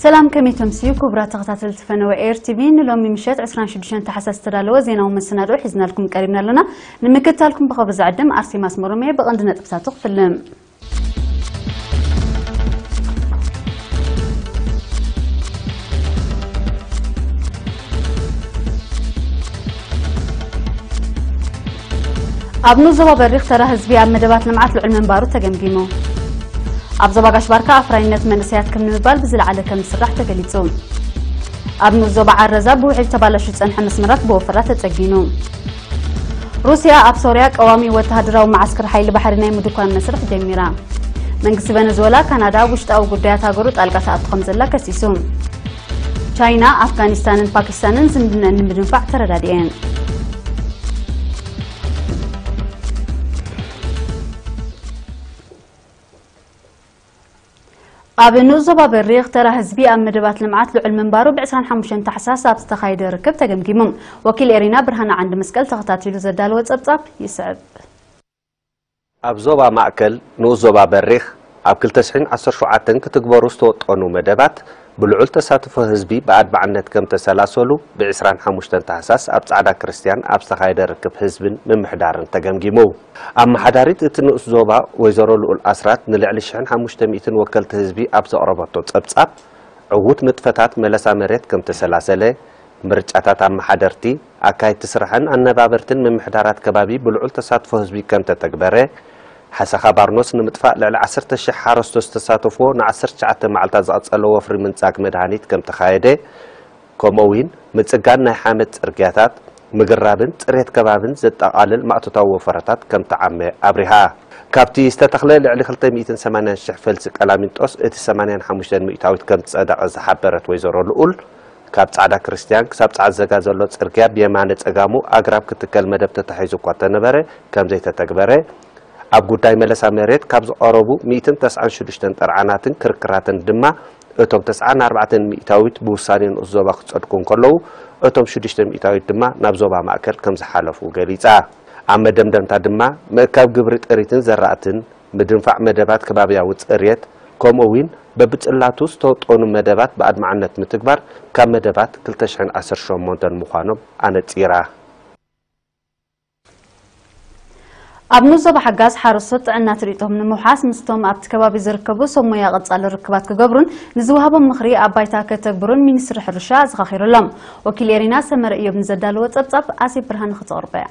ሰላም፣ ከመይ ተምስዩ ክቡራት ተኸታተልቲ ፈነወ ኤር ቲቪ። ንሎሚ ምሸት ዕስራን ሽዱሽተን ታሕሳስ ዝተዳለወ ዜናዊ መሰናድኦ ሒዝናልኩም ቀሪብና ኣለና። ንምክትታልኩም ብኸብሪ ዝዕድም ኣርሴማ ኣስመሮም እየ። ብቐንዲ ነጥብታቱ ክፍልም። ኣብ ንኡስ ዞባ በሪኽ ተራ ህዝቢ ኣብ መደባት ልምዓት ልዑል ምንባሩ ተገምጊሙ። ኣብ ዞባ ጋሽ ባርካ ኣፍራይነት መንእሰያት ከም ንምባል ብዝለዓለ ከም ዝስራሕ ተገሊጹ። ኣብ ንኡስ ዞባ ዓረዛ ብውሕጅ ተባላሹ ዝጸንሐ መስመራት ብወፈራ ተጸጊኑ። ሩስያ ኣብ ሶርያ ቀዋሚ ወተሃደራዊ መዓስከር ሓይሊ ባሕሪ ናይ ምድኳን መስርሕ ጀሚራ። መንግስቲ ቨነዝወላ ካናዳ ኣብ ውሽጣዊ ጉዳያት ሃገሩ ጣልቃ ትኣቱ ከም ዘላ ከሲሱ። ቻይና፣ ኣፍጋኒስታንን ፓኪስታንን ዝምድነአን ንምድንፋዕ ተረዳዲኤን። ኣብ ንኡስ ዞባ በሪኽ ተራ ህዝቢ ኣብ መደባት ልምዓት ልዑል ምንባሩ ብ ዕስራን ሓሙሽተን ታሕሳስ ኣብ ዝተኻየደ ርክብ ተገምጊሙ። ወኪል ኤሪና ብርሃነ ዓንዲ መስቀል ተኸታቲሉ ዘዳለወ ጸብጻብ ይስዕብ። ኣብ ዞባ ማእከል ንኡስ ዞባ በሪኽ ኣብ ክልተ ሽሕን ዓሰርተ ሸውዓተን ክትግበሩ ዝተወጠኑ መደባት ብልዑል ተሳትፎ ህዝቢ ብኣድማዕነት ከም ተሰላሰሉ ብ ዕስራን ሓሙሽተን ታሕሳስ ኣብ ጻዕዳ ክርስትያን ኣብ ዝተኻየደ ርክብ ህዝብን ምምሕዳርን ተገምጊሙ። ኣመሓዳሪት እቲ ንኡስ ዞባ ወይዘሮ ልኡል ኣስራት ንልዕሊ ሽሕን ሓሙሽተ ሚእትን ወከልቲ ህዝቢ ኣብ ዘቕረበቶ ጸብጻብ ዕዉት ንጥፈታት መለሳ መሬት ከም ተሰላሰለ፣ ምርጫታት ኣመሓደርቲ፣ ኣካየድቲ ስራሕን ኣነባበርትን ምምሕዳራት ከባቢ ብልዑል ተሳትፎ ህዝቢ ከም ተተግበረ፣ ሓሰኻ ባርኖስ ንምጥፋእ ልዕሊ ዓሰርተ ሽሕ ሓረስቶት ዝተሳተፍዎ ን ዓሰርተ ትሽዓተ መዓልታት ዝቐጸለ ወፍሪ ምንጻግ መድሃኒት ከም ተኻየደ፣ ከምኡ እውን ምጽጋን ናይ ሓመድ ጽርግያታት፣ ምግራብን ጽሬት ከባብን ዘጠቓልል ማእቶታዊ ወፈራታት ከም ተዓመ ኣብሪሃ። ካብቲ ዝተተኽለ ልዕሊ ክልተ ሚእትን ሰማንያን ሽሕ ፈልሲ ቀላሚንጦስ እቲ ሰማንያን ሓሙሽተን ሚእታዊት ከም ዝጸደቐ ዝሓበረት ወይዘሮ ልኡል፣ ካብ ጻዕዳ ክርስትያን ክሳብ ጻዕዳ ዘጋ ዘሎ ጽርግያ ብየማነ ጸጋሙ ኣግራብ ክትከል መደብ ተታሒዙ እኳ እንተነበረ ከም ዘይተተግበረ፣ ኣብ ጉዳይ መለሳ መሬት ካብ ዝቐረቡ ሚእትን ተስዓን ሽዱሽተን ጥርዓናትን ክርክራትን ድማ እቶም ተስዓን ኣርባዕተን ሚእታዊት ብውሳኔ ንኡስ ዞባ ክጸድቁ እንከለዉ፣ እቶም ሽዱሽተ ሚእታዊት ድማ ናብ ዞባ ማእከል ከም ዝሓለፉ ገሊጻ። ኣብ መደምደምታ ድማ ምእካብ ግብሪ ጥሪትን ዘራእትን፣ ምድንፋዕ መደባት ከባብያዊ ጽርየት፣ ከምኡ እውን በብጽላቱ ዝተወጠኑ መደባት ብኣድማዕነት ምትግባር ካብ መደባት ክልተ ሽሕን ዓሰርተ ሸሞንተን ምዃኖም ኣነጺራ። ኣብ ንኡስ ዞባ ሓጋዝ ሓረስቶት ጥዕና ትርኢቶም ንምውሓስ ምስቶም ኣብቲ ከባቢ ዝርከቡ ሰብ ሞያ ቀጻሊ ርክባት ክገብሩን ንዝወሃቦም ምኽሪ ኣብ ባይታ ከተግብሩን ሚኒስትሪ ሕርሻ ኣዘኻኺሩሎም። ወኪል ኤሪና ሰመረ እዮብ ንዘዳለዎ ጸብጻብ ኣዜብ ብርሃን ክተቕርቦ እያ።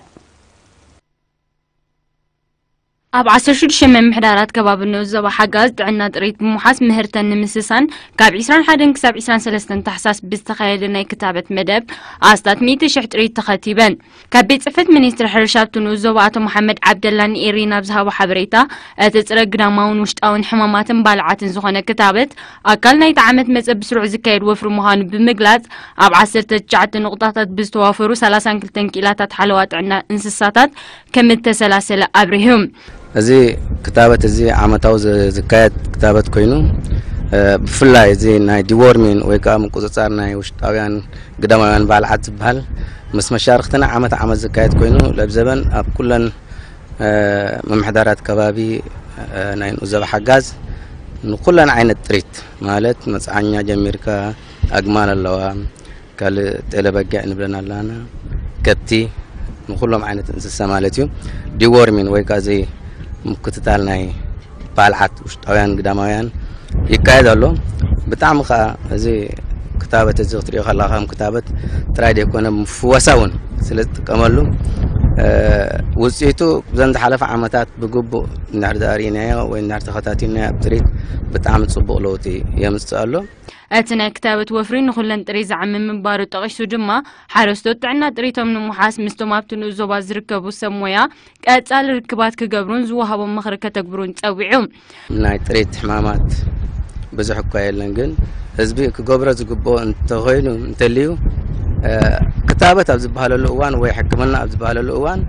ኣብ ዓሰርተ ሽዱሽተ ምምሕዳራት ከባቢ ንኡስ ዞባ ሓጋዝ ጥዕና ጥሪት ብምውሓስ ምህርተን ንምስሳን ካብ ዕስራን ሓደን ክሳብ ዕስራን ሰለስተን ታሕሳስ ብዝተኻየደ ናይ ክታበት መደብ ኣስታት ሚእቲ ሽሕ ጥሪት ተኸቲበን። ካብ ቤት ጽሕፈት ሚኒስትሪ ሕርሻ ኣብቲ ንኡስ ዞባ ኣቶ መሓመድ ዓብደላ ንኤሪ ናብ ዝሃቦ ሓበሬታ፣ እቲ ጽረ ግዳማውን ውሽጣውን ሕማማትን ባልዓትን ዝኾነ ክታበት ኣካል ናይቲ ዓመት መጸ ብስሩዕ ዝካየድ ወፍሪ ምዃኑ ብምግላጽ፣ ኣብ ዓሰርተ ትሽዓተ ንቑጣታት ብዝተዋፈሩ ሰላሳን ክልተን ክኢላታት ሓለዋ ጥዕና እንስሳታት ከም እተሰላሰለ ኣብሪሁ። እዚ ክታበት እዚ ዓመታዊ ዝ-፣ ዝካየድ ክታበት ኮይኑ፣ እ፣ ብፍላይ እዚ ናይ ዲዎርሚን ወይ ከዓ ምቁጽጻር ናይ ውሽጣውያን ግዳማውያን ባልዓት ዝበሃል ምስ መሻርኽትና ዓመት ዓመት ዝካየድ ኮይኑ፣ ለብዘበን ኣብ ኩለን፣ እ፣ ምምሕዳራት ከባቢ፣ እ፣ ናይ ንኡስ ዞባ ሓጋዝ ንኩለን ዓይነት ጥሪት ማለት መጽዓኛ ጀሚርካ ኣግማል ኣለዋ፣ ካልእ ጤለ በጊዕ ንብለን ኣላና፣ ከብቲ፣ ንኩሎም ዓይነት እንስሳ ማለት እዩ። ዲዎርሚን ወይ ከዓ እዚ ምክትታል ናይ ባልዓት ውሽጣውያን ግዳማውያን ይካየድ ኣሎ። ብጣዕሚ ከዓ እዚ ክታበት እዚ ክትሪኦ ከለካ ከም ክታበት ጥራይ ዘይኮነ ምፍወሳ እውን ስለ ዝጥቀመሉ፣ እ፣ ውፅኢቱ ብዘን ዝሓለፈ ዓመታት ብግቡእ እንድሕር ርኢናዮ ወይ እንድሕር ተኸታቲልናዮ ኣብ ጥሪት ብጣዕሚ ፅቡቕ ለውጢ የምፅእ ኣሎ። እቲ ናይ ክታበት ወፍሪ ንኹለን ጥሪት ዝዓምም ምንባሩ ጠቒሱ ድማ፣ ሓረስቶት ጥዕና ጥሪቶም ንምውሓስ ምስቶም ኣብቲ ንኡስ ዞባ ዝርከቡ ሰብ ሞያ ቀጻሊ ርክባት ክገብሩን ዝወሃቦም ምኽሪ ከተግብሩን ጸዊዑ። ናይ ጥሪት ሕማማት ብዙሕ እኳ የለን፣ ግን ህዝቢ ክገብሮ ዝግብኦ እንተኾይኑ እንተልዩ፣ እ፣ ክታበት ኣብ ዝበሃለሉ እዋን ወይ ሕክምና ኣብ ዝበሃለሉ እዋን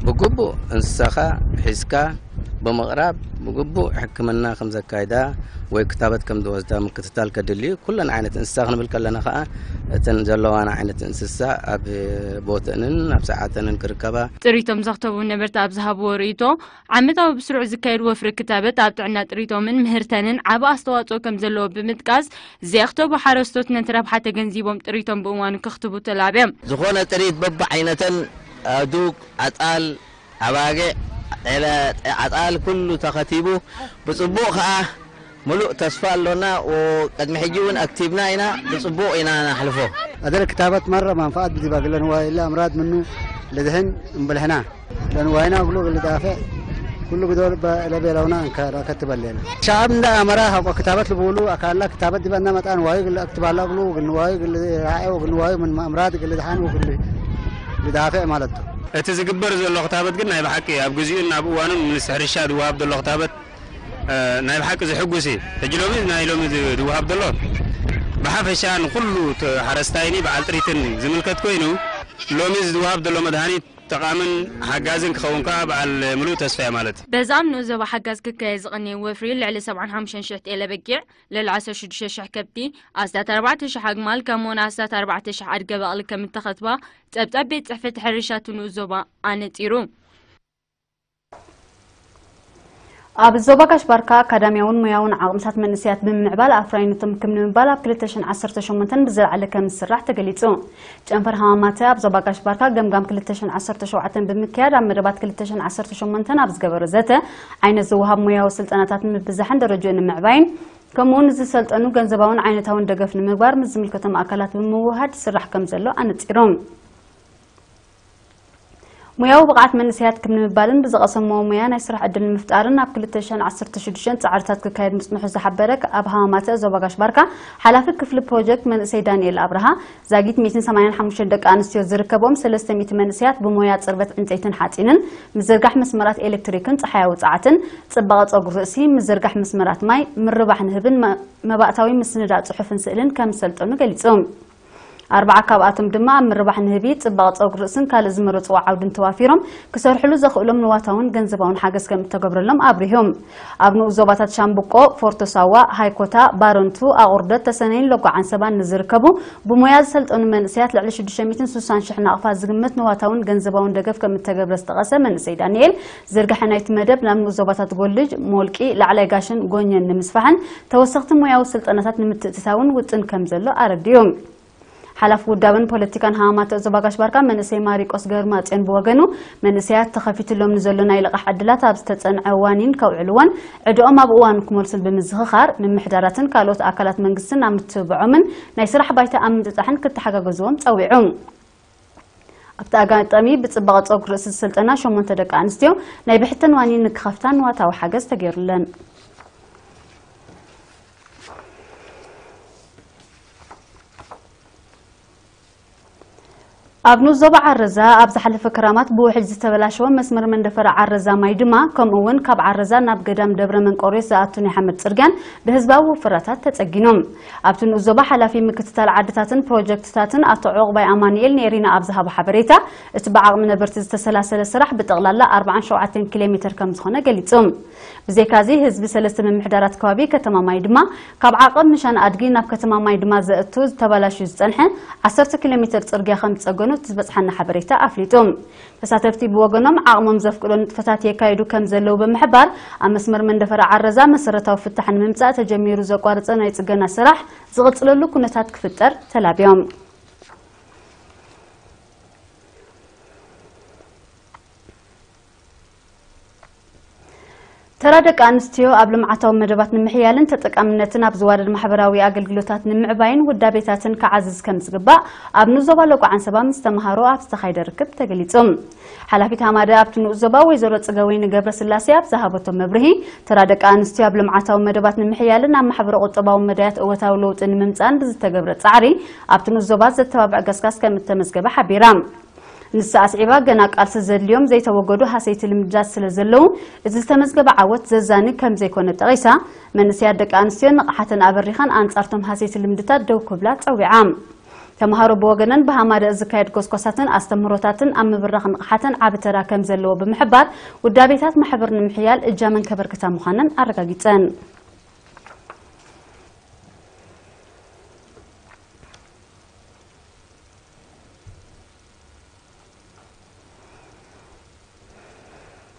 ብግቡእ እንስሳኻ ሒዝካ ብምቕራብ ብግቡእ ሕክምና ከም ዘካይዳ ወይ ክታበት ከም ዝወስዳ ምክትታል ከድልዩ። ኩለን ዓይነት እንስሳ ክንብል ከለና ከዓ እተን ዘለዋና ዓይነት እንስሳ ኣብ ቦትእንን ኣብ ሰዓተንን ክርከባ። ጥሪቶም ዘኽተቡ ነበርቲ ኣብ ዝሃብዎ ርእይቶ፣ ዓመታዊ ብስሩዕ ዝካየድ ወፍሪ ክታበት ኣብ ጥዕና ጥሪቶምን ምህርተንን ዓቢ ኣስተዋጽኦ ከም ዘለዎ ብምጥቃስ፣ ዘየኽተቡ ሓረስቶት ነቲ ረብሓ ተገንዚቦም ጥሪቶም ብእዋኑ ከኽትቡ ተላብዮም። ዝኾነ ጥሪት በብዓይነተን ኣእዱግ፣ ኣጣል፣ ኣባጊዕ፣ ጤለ፣ ኣጣል ኩሉ ተኸቲቡ ብጽቡቕ ከኣ ምሉእ ተስፋ ኣሎና። ቅድሚ ሕጂ እውን ኣክቲቭና ኢና፣ ብጽቡቕ ኢና ነሕልፎ። ኣደለ ክታበት መረ ማንፋዓት ብዲባ ግለ ንዋይ ኢለ ኣምራድ ምኑ ልድሕን እምብልሕና ለንዋይና ግሉ ግል ዳፈዕ ኩሉ ግዶ ለቤለውና እንከ ራከት ትበሌና ሻዓብ እንዳ ኣመራ ሀቆ ክታበት ልብሉ ኣካላ ክታበት ዲበና መጣን ዋዩ ግል ኣክትባላ ግሉ ግል ንዋዩ ግል ራዕዮ ግል ንዋዩ ምን ኣምራድ ግል ድሓን ግል ልዳፈዕ ማለት እዩ። እቲ ዝግበር ዘሎ ክታበት ግን ናይ ብሓቂ ኣብ ግዚኡን ኣብ እዋኑን ሚኒስትሪ ሕርሻ ዝወሃብ ዘሎ ክታበት ናይ ብሓቂ ዝሕጉስ እዩ። ሕጂ ሎሚ ናይ ሎሚ ዝወሃብ ዘሎ ብሓፈሻ ንኩሉ ሓረስታይኒ በዓል ጥሪትን ዝምልከት ኮይኑ ሎሚ ዝወሃብ ዘሎ መድሃኒት ጠቓምን ሓጋዝን ክኸውን ከዓ በዓል ምሉእ ተስፋ እየ ማለት እዩ። በዚ ኣብ ንኡስ ዞባ ሓጋዝ ክካየድ ዝቐነየ ወፍሪ ልዕሊ ሰብዓን ሓሙሽተን ሽሕ ጤለ በጊዕ፣ ልዕሊ ዓሰርተ ሽዱሽተ ሽሕ ከብቲ፣ ኣስታት ኣርባዕተ ሽሕ ኣግማል ከምኡውን ኣስታት ኣርባዕተ ሽሕ ኣድገ በቕሊ ከም እተኸትባ ጸብጻብ ቤት ጽሕፈት ሕርሻ እቲ ንኡስ ዞባ ኣነጺሩ። ኣብ ዞባ ጋሽ ባርካ ኣካዳሚያውን ሞያውን ዓቕምታት መንእሰያት ብምምዕባል ኣፍራይነቶም ክም ንምባል ኣብ ክልተ ሽሕን ዓሰርተ ሸሞንተን ብዝለዓለ ከም ዝስራሕ ተገሊጹ። ጨንፈር ሃማማተ ኣብ ዞባ ጋሽ ባርካ ገምጋም ክልተ ሽሕን ዓሰርተ ሸውዓተን ብምክያድ ኣብ መደባት ክልተ ሽሕን ዓሰርተ ሸሞንተን ኣብ ዝገበሮ ዘተ ዓይነት ዝወሃብ ሞያዊ ስልጠናታት ንምብዛሕን ደረጅኡ ንምዕባይን ከምኡውን ዝሰልጠኑ ገንዘባውን ዓይነታውን ደገፍ ንምግባር ምስ ዝምልከቶም ኣካላት ብምውሃድ ይስራሕ ከም ዘሎ ኣነጺሮም። ሞያዊ ብቕዓት መንእሰያት ክብ ንምባልን ብዝቐሰምዎ ሞያ ናይ ስራሕ ዕድል ንምፍጣርን ኣብ ክልተ ሽሕን ዓሰርተ ሽዱሽተን ጻዕርታት ክካየድ ምጽንሑ ዝሓበረ ኣብ ሃማማተ ዞባ ጋሽ ባርካ ሓላፊ ክፍሊ ፕሮጀክት መንእሰይ ዳንኤል ኣብርሃ ዛጊት ሚእትን ሰማንያን ሓሙሽተን ደቂ ኣንስትዮ ዝርከቦም ሰለስተ ሚእቲ መንእሰያት ብሞያ ጽርበት ዕንጸይትን ሓጺንን፣ ምዝርጋሕ መስመራት ኤሌክትሪክን ጸሓያዊ ጸዓትን፣ ጽባቐ ጸጉሪ ርእሲ፣ ምዝርጋሕ መስመራት ማይ፣ ምርባሕ ንህብን መባእታዊ ምስንዳእ ጽሑፍን ስእልን ከም ዝሰልጠኑ ገሊጹ። ኣርባዓ ካብኣቶም ድማ ኣብ ምርባሕ ንህቢ፣ ጽባቕ ጸጉሪ ርእስን ካልእ ዝመረጽዎ ዓውድን ተዋፊሮም ክሰርሕሉ ዘኽእሎም ንዋታውን ገንዘባውን ሓገዝ ከም እተገብረሎም ኣብሪሆም። ኣብ ንኡስ ዞባታት ሻምብቆ፣ ፎርቶ ሳዋ፣ ሃይኮታ፣ ባረንቱ፣ ኣቑርደት፣ ተሰነይን ሎጎ ዓንሰባን ንዝርከቡ ብሞያ ዝሰልጠኑ መንእሰያት ልዕሊ ሽዱሽተ ሚእትን ስሳን ሽሕ ናቕፋ ዝግመት ንዋታውን ገንዘባውን ደገፍ ከም እተገብረ ዝጠቐሰ መንእሰይ ዳንኤል፣ ዝርግሐ ናይቲ መደብ ናብ ንኡስ ዞባታት ጎልጅ፣ ሞልቂ፣ ላዕላይ ጋሽን ጎኘን ንምስፋሕን ተወሰኽቲ ሞያዊ ስልጠናታት ንምትእትታውን ውጥን ከም ዘሎ ኣረዲኡ። ሓላፊ ውዳበን ፖለቲካን ሃማማተ ዞባ ጋሽ ባርካ መንእሰይ ማሪቆስ ገብረማጽዮን ብወገኑ፣ መንእሰያት ተኸፊትሎም ንዘሎ ናይ ልቓሕ ዕድላት ኣብ ዝተጸንዐ ዋኒን ከውዕልዎን ዕድኦም ኣብ እዋኑ ክመልሱን ብምዝኽኻር፣ ምምሕዳራትን ካልኦት ኣካላት መንግስትን ኣብ ምትብብዖምን ናይ ስራሕ ባይታ ኣብ ምጥጣሕን ክተሓጋገዝዎም ጸዊዑ። ኣብቲ ኣጋጣሚ ብጽባቐ ጸጉሪ ርእሲ ዝሰልጠና ሸሞንተ ደቂ ኣንስትዮ ናይ ብሕተን ዋኒን ንክኸፍታ ንዋታዊ ሓገዝ ተገይሩለን። ኣብ ንኡስ ዞባ ዓረዛ ኣብ ዝሓለፈ ክራማት ብውሕጅ ዝተበላሸወ መስመር መንደፈራ ዓረዛ ማይ ድማ ከምኡ እውን ካብ ዓረዛ ናብ ገዳም ደብረ መንቆርዮስ ዝኣቱ ናይ ሓመድ ጽርግያን ብህዝባዊ ወፈራታት ተጸጊኖም። ኣብቲ ንኡስ ዞባ ሓላፊ ምክትታል ዓድታትን ፕሮጀክትታትን ኣቶ ዑቕባይ ኣማኑኤል ንኤሪና ኣብ ዝሃቦ ሓበሬታ፣ እቲ ብዓቕሚ ነበርቲ ዝተሰላሰለ ስራሕ ብጠቕላላ ኣርባዓን ሸውዓተን ኪሎ ሜተር ከም ዝኾነ ገሊጹ። ብዘይካዚ ህዝቢ ሰለስተ ምምሕዳራት ከባቢ ከተማ ማይ ድማ ካብ ዓቐብ ምሻን ኣድጊ ናብ ከተማ ማይ ድማ ዘእቱ ዝተባላሽዩ ዝጸንሐ ዓሰርተ ኪሎ ሜተር ጽርግያ ከም ዝጸገኑ እቲ ዝበጽሓና ሓበሬታ ኣፍሊጡ። ተሳተፍቲ ብወገኖም ዓቕሞም ዘፍቅዶ ንጥፈታት የካይዱ ከም ዘለዉ ብምሕባር ኣብ መስመር መንደፈራ ዓረዛ መሰረታዊ ፍታሕ ንምምጻእ ተጀሚሩ ዘቋርጸ ናይ ጽገና ስራሕ ዝቕጽለሉ ኩነታት ክፍጠር ተላብዮም። ተራ ደቂ ኣንስትዮ ኣብ ልምዓታዊ መደባት ንምሕያልን ተጠቃምነትን ኣብ ዝዋደድ ማሕበራዊ ኣገልግሎታት ንምዕባይን ውዳቤታትን ክዓዝዝ ከም ዝግባእ ኣብ ንኡስ ዞባ ሎቋ ዓንሰባ ምስ ተምሃሮ ኣብ ዝተኻየደ ርክብ ተገሊጹ። ሓላፊት ሃማደ ኣብቲ ንኡስ ዞባ ወይዘሮ ጽገወይኒ ገብረስላሴ ኣብ ዝሃበቶ መብርሂ፣ ተራ ደቂ ኣንስትዮ ኣብ ልምዓታዊ መደባት ንምሕያልን ኣብ ማሕበረ ቁጠባዊ መዳያት እወታዊ ለውጢ ንምምጻእን ብዝተገብረ ጻዕሪ ኣብቲ ንኡስ ዞባ ዘተባብዕ ገስጋስ ከም እተመዝገበ ሓቢራ። ንሳ ኣስዒባ፣ ገና ቃልሲ ዘድልዮም ዘይተወገዱ ሃሰይቲ ልምድታት ስለ ዘለዉ፣ እቲ ዝተመዝገበ ዓወት ዘዛኒ ከም ዘይኮነ ጠቒሳ፣ መንእሰያት ደቂ ኣንስትዮ ንቕሓተን ኣበሪኸን ኣንጻርቶም ሃሰይቲ ልምድታት ደው ክብላ ጸዊዓ። ተምሃሮ ብወገነን ብሃማደእ ዝካየድ ጎስጓሳትን ኣስተምህሮታትን ኣብ ምብራኽ ንቕሓተን ዓቢ ተራ ከም ዘለዎ ብምሕባር፣ ውዳቤታት ማሕበር ንምሕያል እጃመን ከበርክታ ምዃነን ኣረጋጊጸን።